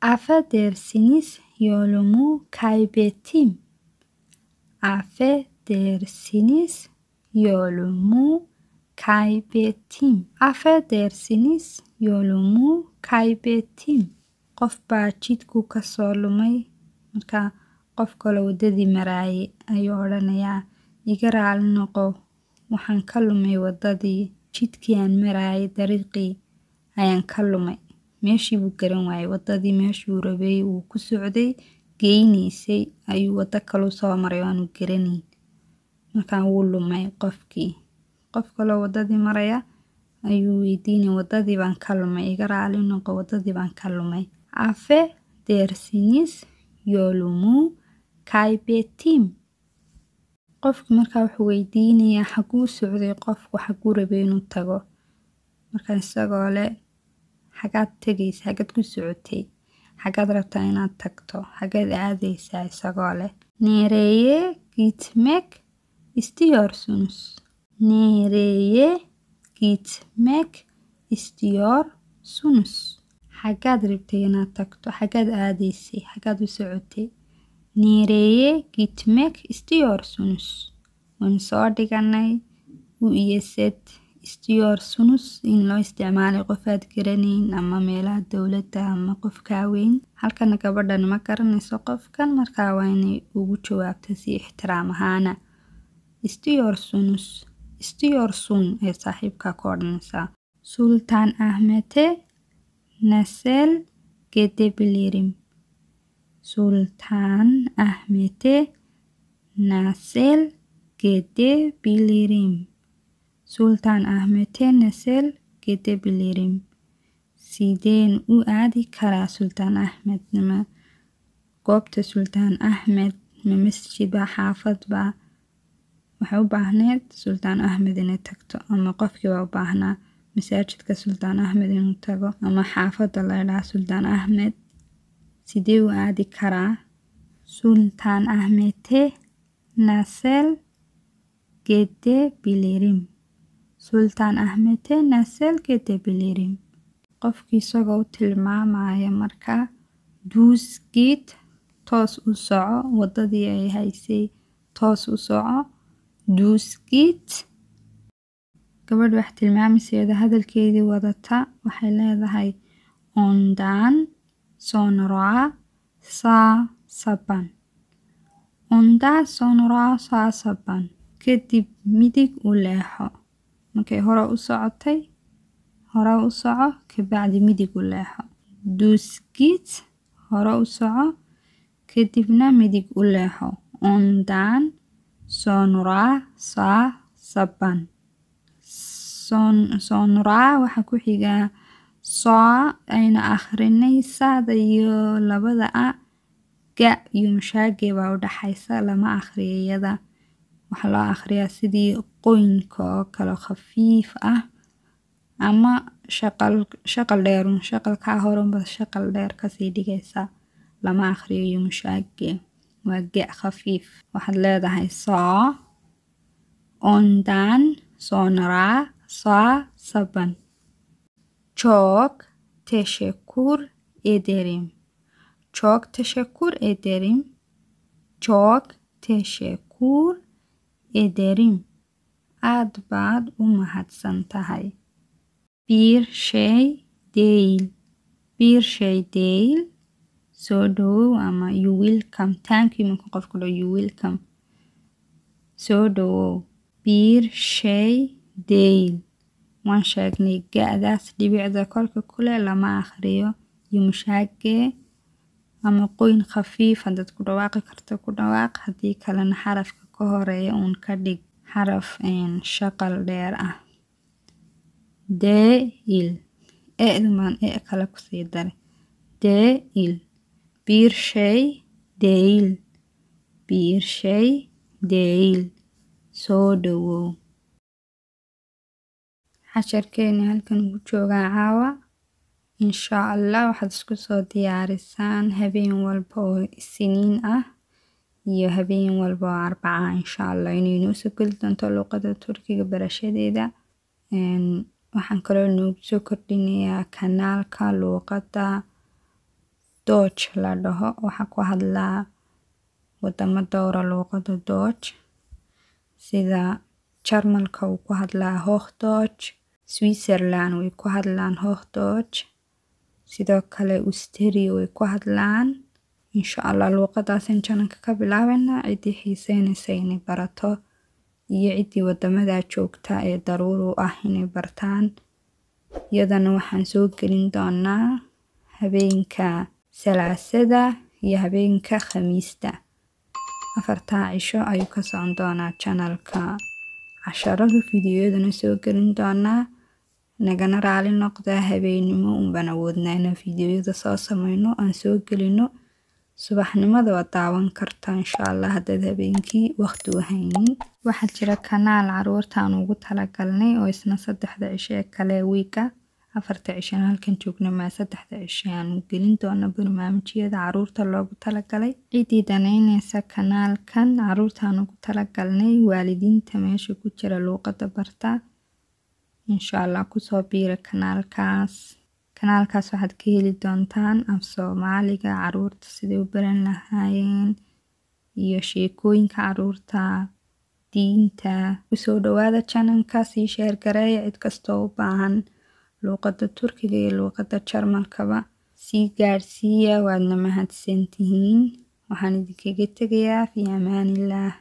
Affedersiniz, yolumu kaybettim. Affedersiniz, yolumu kaybettim. Affedersiniz, yolumu kaybettim. Qof baa jidku ka soo lumay, marka qof kale waddadii maraayay ayuu odhanayaa, iga raali noqo, waxaan ka lumay waddadii, jidkii aan maraayay, dariiqii ayaan ka lumay. Meeshii buu garan waayay, waddadii meeshuu rabay uu ku socday geynaysay ayuu waddo kale soo maray oo aanu garanayn. Markaa wuu lumay qofkii. Qof kaloo waddadii maraya ayuu weydiinay, waddadii baan ka lumay, iga raali noqo, waddadii baan ka lumay. Affedersiniz, yolumu kaybettim. Qofki markaa wuxuu weydiinayaa xaguu socday qofku, xaguu rabay inuu tago. Markaa isagoo leh, xagaad tegaysa, xagaad ku socotay, xagaad rabtaa inaad tagto, xagaad aadaysaa, isagoo leh. Nereye gitmek istiyorsunuz? Nereye gitmek istiyorsunuz? Xagaad rabtay inaad tagto, xagaad aadaysay, xagaad u socotay? Nereye gitmek istiyorsunuz? Waynu soo dhiganay u iyo sed istiyorsunuz in loo isticmaalay qof aad garanayn ama meelaha dowladda ama qof kaa weyn. Halkana gabadhan ma garanayso qofkan, markaa waa inay ugu jawaabto si ixtiraam ahaana. Istiyorsunuz, istiyorsun ee saaxiibkaa ku odhanaysaa. Sultan Ahmete nasıl gidebilirim? Sultan Ahmete nasıl gidebilirim? Sultan Ahmete nasıl gidebilirim? Sideen u aadi karaa Sultan Ahmed nima goobta Sultan Ahmed, ma masjid ba, xaafad ba? Waxay u baahneed Sultan Ahmed inay tagto, ama qofkii waa u baahnaa masaajidka Sultan Ahmed inuu tago ama xaafadda la idhaha Sultan Ahmed. Sidee u aadi karaa Sultan Ahmete nasıl gidebilirim? Sultan Ahmete nasıl gidebilirim? Qofkii isagoo u tilmaamaya markaa, düz git, toos u soco, waddadii ay haysay toos u soco, düz git. Gabadh wax tilmaamayseeda hadalkeedii wadata waxay leedahay, ondan sonra sağ sapan. Ondan sonra sağ sapan, kadib midig u leexo. Markay hore u socotay, hore u soco, kabacdi midig u leexo. Düz git, hore u soco, kadibna midig u leexo. Ondan sonra sağ sapan. Sonra waxaa ku xiga soo ayna akhrinay, saada iyo labada a ga iyo mushaage baa u dhaxaysa, lama akhriyo iyada. Waxaa loo akhriyaa sidii qoynka oo kale khafiif ah ama shaqal, shaqal dheerun, shaqalkaa horunba shaqal dheer kasii dhigaysa. Lama akhriyo iyo mushaage, waa ga khafiif. Waxaad leedahay soo, ondan sonra sağ sapan. Çok teşekkür ederim. Çok teşekkür ederim. Çok teşekkür ederim. Aad baad u mahadsan tahay. Bir şey değil. Bir şey değil. Soo dhawow ama you welcome. Thank you marka qofku dhaho, you welcome, soo dhawow. Bir şey değil, waan sheegnay ga-daas dhibicda korka kule lama akhriyo, yumushaage ama qoyn khafiif. Haddaad ku dhawaaqi karto ku dhawaaq, haddii kalena xarafka ka horeeya uun ka dhig xaraf shaqal dheer ah. Değil, e'dumaan e kale kusii daray, değil. Bir şey değil. Bir şey değil. Soo dhawow. Casharkeeni halkan ugu joogaa caawa. Insha Allah waxaad isku soo diyaarisaan habeen walba oo Isniin ah iyo habeen walba oo Arbaca, insha Allah inay inoo soo geli doonto luqada Turkiga barashadeeda. Waxaan kaloo noogu soo kordhinayaa kanaalka luuqadda. Deutsch la dhaho. Waxaa ku hadlaa wadamo dhowra luuqada Deutsch, sida Jarmalka uu ku hadlaa Hochdeutsch, Switzerland way ku hadlaan Hochdeutsch, sidoo kale Austria way ku hadlaan. Insha Allah luuqadaasan channelka ka bilaabeynaa. Ciddii xiiseynaysa inay barato iyo ciddii wadamadaa joogta ee daruuri u ah inay bartaan, iyadana waxaan soo gelin doonaa habeenka Salaasada iyo habeenka Khamiista. 4taa cisho ayuu ka socon doonaa channelka casharadu, fiidiyoyadana soo gelin doonaa. Nagana raali noqda, habeenimo unbaan awoodnaa inaan fiidiyoyada soo sameyno, aan soo gelino. Subaxnimada waad daawan kartaa insha Allah haddaad habeenkii waqti u haynin. Waxaa jira kanaal caruurta aan ugu talagalnay oo isna 3da cisho ee kale wiiga, 4ta cishana halkan joogna maa, 3da cisho aan gelin doono barnaamijyada caruurta loogu talagalay. Ciddii danaynaysa kanaalkan caruurta aan ugu talagalnay, waalidiinta meesha ku jira luuqada barta, insha Allah kusoo biira kanaalkaas. Kanaalkaas waxaad ka heli doontaan af Soomaaliga caruurta siday u baran lahaayeen iyo sheekooyinka caruurta, diinta. Kusoo dhawaada channelka, sii share gareeya cid kastoo u baahan luuqada Turkiga iyo luuqada Jarmalkaba sii gaadhsiiya. Waadna mahadsantihiin. Waxaan idinkaga tegayaa fi amaanillaah.